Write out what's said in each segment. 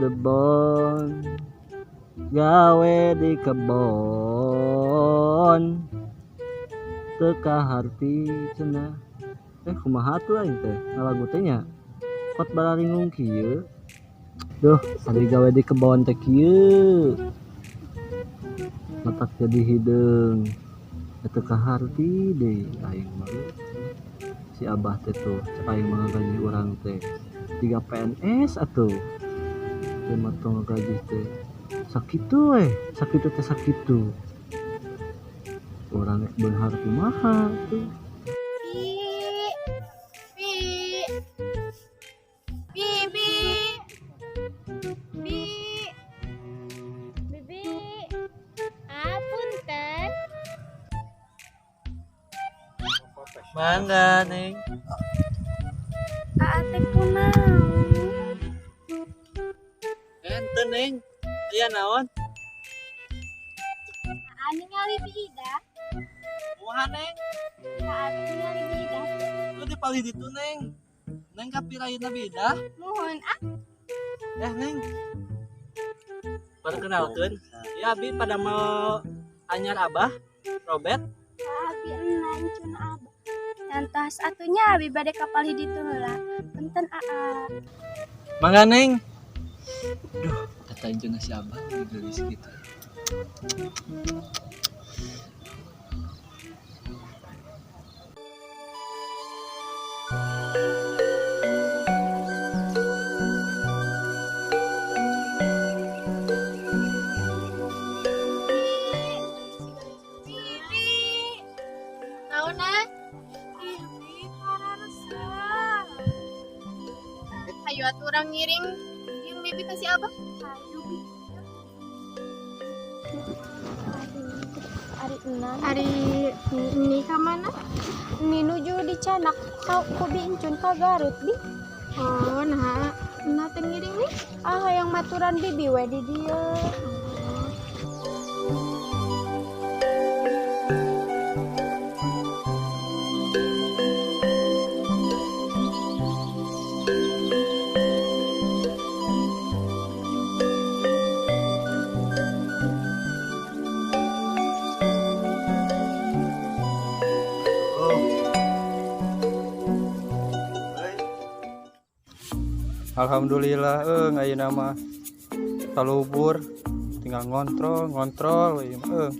the bone, gawe di kebon, teu kaharti cenah. Eh, kumaha tuh aing teh ngalagu teh nya, kot bararingung kieu. Duh, ari gawe di kebon teh kieu, matak jadi hideung, teu kaharti deui aing mah. Si abah teh tuh cek aing mah gaji urang teh 3 PNS atuh teu mah tong gaji teh sakitu we, sakitu teh sakitu urang rek beunghar kumaha tuh. Bi, bi, bibi, bi, bibi, apunten. Mangga, Neng. Aa teh kunaon? Ente, Neng, aya naon? Aa ningali Bi Ida. Kumaha, Neng? Aa teh ningali Bi Ida. Lu di palih ditu, Neng. Neng kapirayeuna Bi Ida? Muhun ah. Eh, Neng. Perkenalkeun, ya abi pada mau anyar abah, Robert. Abi enak cun abah. Lantas atunya abi bade ka palih ditu heula. Punten aa. Mangga, Neng. Duh, kata incuna si abah geulis gitu. Bibi. Naon ah? Ih, Bi, kararesep. Hayu atuh urang ngiring jeung Bibi ka si abah. Hayu, Bi. Ari enan. Ari ini ka mana? Ini nuju dicanak ku Bi Incun ka Garut, Bi. Oh, nah, nah teh ngiring nih. Ah, hayang maturan Bibi we di dieu. Alhamdulillah ayeuna mah talubur, tinggal ngontrol ngontrol we ieu mah,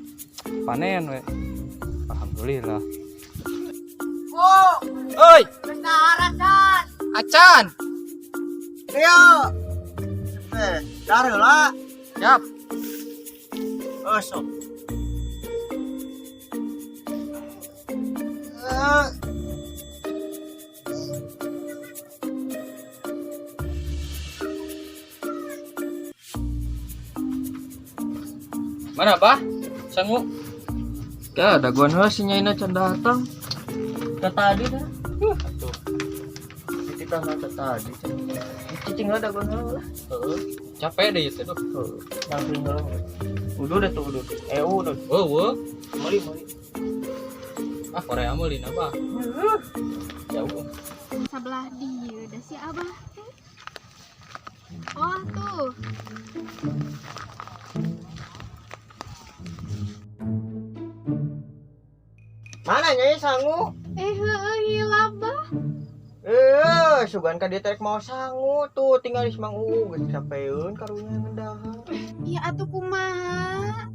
panen we. Alhamdulillah. Bu, Oi, geus dahar acan. Acan. Rio. Eh, dahar heula. Siap. Oh, sok. Eh. Mana, Bah? Sangu. Ya, daguan heula si nyaina can datang. Ka tadi dah. Atuh. Kita mah ka tadi. Cicing heula daguan heula lah. Heeh. Capek deh ieu teh, duh. Heeh. Langsung heula. Udah deh tuh, udah. Eh, udah. Eueuh. Meuli, meuli. Ah, Korea meuli na, Bah. Heeh. Jauh. Sebelah dieu da si abah teh. Oh, tuh. Mana nyai sangu? Eh, heueuh hilap, Bah. Eh, sugan ka dieu teh rek mau sangu tuh tinggal di Mang Uu geus capeun karunya ngedahar. Iya atuh kumaha?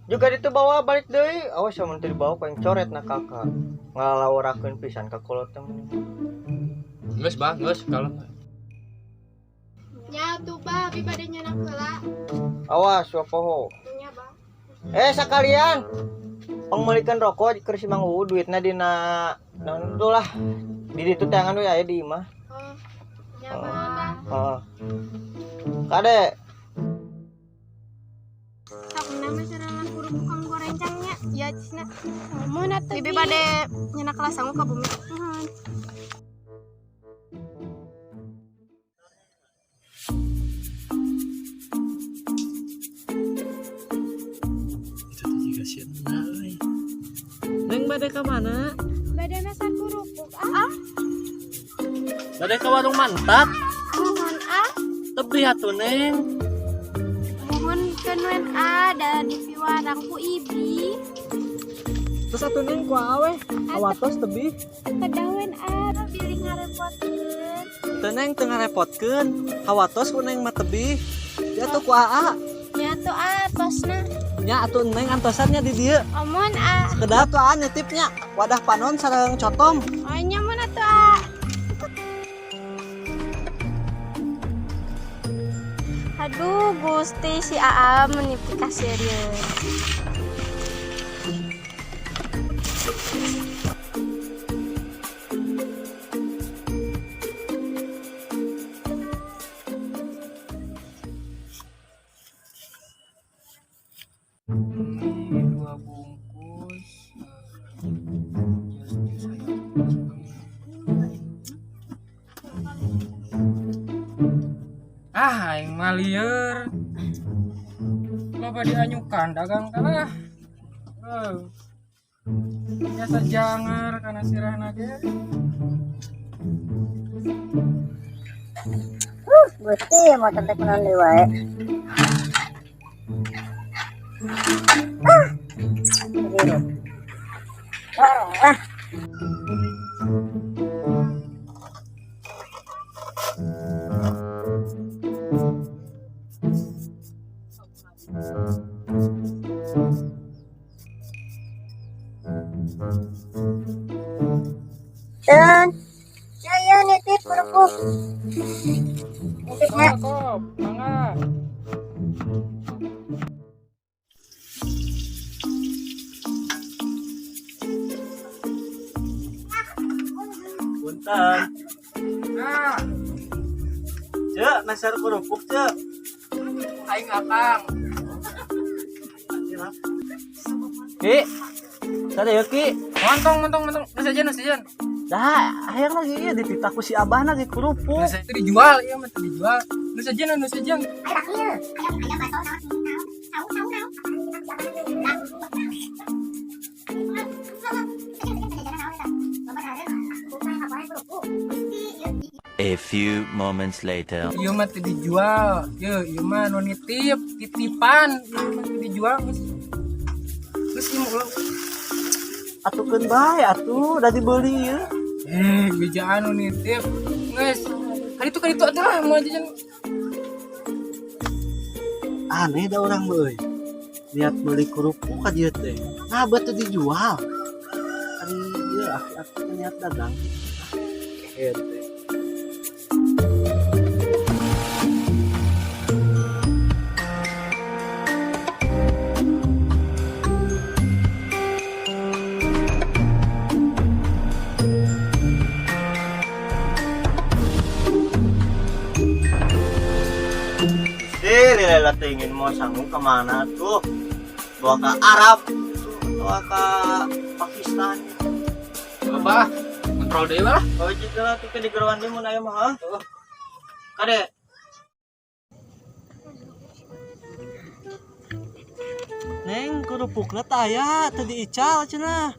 Juga ditu bawa balik deui. Awas mun teu dibawa ku aing coret na kakak. Ngalawarakeun pisan ka kolot teh. Geus, Bah, geus kalem. Nya atuh, Bah, abi bade nyanak heula. Awas wa poho. Nya, Bah. Eh, sekalian pangmeulikeun rokok keur si Mang Uu duitna dina naon tuh lah. Di ditu teangan we aya di imah. Oh, nya, Bah. Heeh. Kade. Sok nama saralan kerupuk kang gorencangnya. Ya cisna. Mun atuh, Bibi Bi. bade nyanak kelas sangu ka bumi. Muhun. Itu teh juga si Ena euy. Neng bade ka mana? Bade meser kerupuk ah. Bade ka warung Mantap. Muhun ah. Teu Tebih atuh Neng. Muhun keun ada di piwarang ku ibi. Terus atuh Neng ku awe awatos tebih. Kedawen a bilih ngarepotkeun. Teu Neng teu ngarepotkeun. Hawatos ku Neng mah tebih. Ya atuh ku Aa. Nya atuh a tosna. Nya atuh Neng antosannya di dieu. Omon a. Sekedap tuh Aa nitipnya. Wadah panon sareng cotom. Oh nya mun atuh a. Aduh, Gusti si Aa menipu kasir ya. Dua bungkus. Jus ayam. Ah, aing mah lieur. Loba dianyukan dagang kalah. Heuh. Biasa jangar kana sirahna ge. Gusti mau sampai kunaon deui wae. Ah. Biru. Warung lah. Dan saya nitip kerupuk. Nitipnya. Kop, mangga. Punten. Ah, Cek, meser kerupuk cek. Aing akang. Ki. Sada ya Ki. Montong, montong, montong. Nu sejen, nu sejen. Dah, hayang lagi iya dititah ku si Abah lagi kerupuk. Nu sejen dijual, iya mah teu dijual. Nu sejen, nu sejen. A few moments later. Ieu mah teu dijual. Ye, ieu mah nu nitip, titipan. Ieu mah teu dijual geus. Geus ieu mah ulah. Atukeun bae atuh udah dibeli ya. Eh, bejaan nu nitip. Geus. Kaditu atuh lah mau jajan. Aneh dah orang euy. Niat beli kerupuk ka dieu teh. Nah, buat teu dijual. Ari ieu aki-aki niat dagang. Ah, kehed teh. Eh, lila ingin mau sanggup kemana tuh? Bawa ke Arab, tuh, bawa ke Pakistan. Coba kontrol deui lah. Oh, juga lah tuh ke di gerowan dia mau nanya mah. Ha? Kade, Neng, kerupukna teh aya teu diical cenah.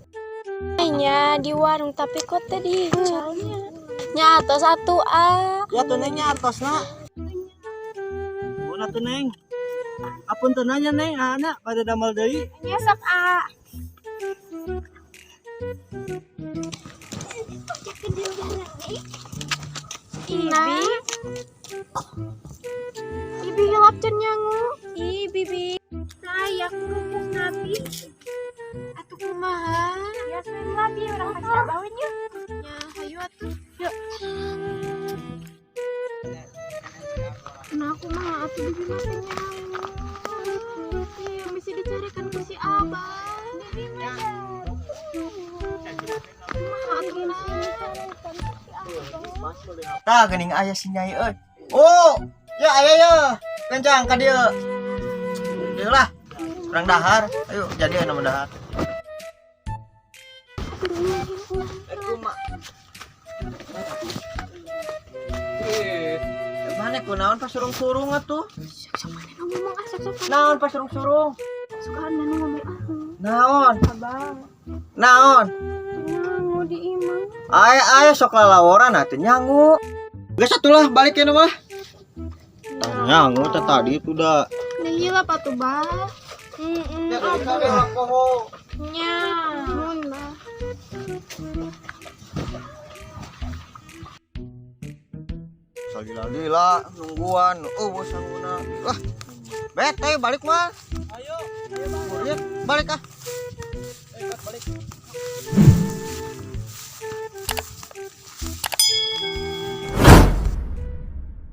Nya di warung tapi kok teh diicalnya. Nya atos atuh a. Ya tuh Neng nya artosna. Mun atuh Neng. Apunten nanya Neng, anak pada damel deui. Nya sok a. Ibi. Ibi hilap can nyangu. Ih, bibi. Saya kerupuk nabi. Atuh kumaha? Ya lah bi urang kasih abaweun yuk. Ya, hayu atuh. Yuk. Nah, kumaha atuh bibi mah teu nyangu. Ih, bisa dicarikan ku si Abah. Bibi mah. Kumaha atuh nah? Tah geuning aya si Nyai euy. Oh, ya aya ya. Kencang ka dieu. Dieu lah. Urang dahar. Ayo jadi aya nama dahar. Eh, kumaha? Eh, Mana kunaon pas surung-surung atuh? Sok mana nu ngomong ah, sok sok. Naon pas surung-surung? Sok mana nu ngomong ah. Naon? Abah. Naon? Nyangu di imah. Aya aya sok lalaworan atuh nyangu. Geus atuh lah balik ya mah. Nyangu teh tadi itu dah. Nih hilap atuh, Bah. Heeh. Ya, tadi poho. Nya. Mun, Bah. Salila-lila nungguan, oh sanguna. Wah. Bete balik mah. Ayo, Ayo balik ah. balik.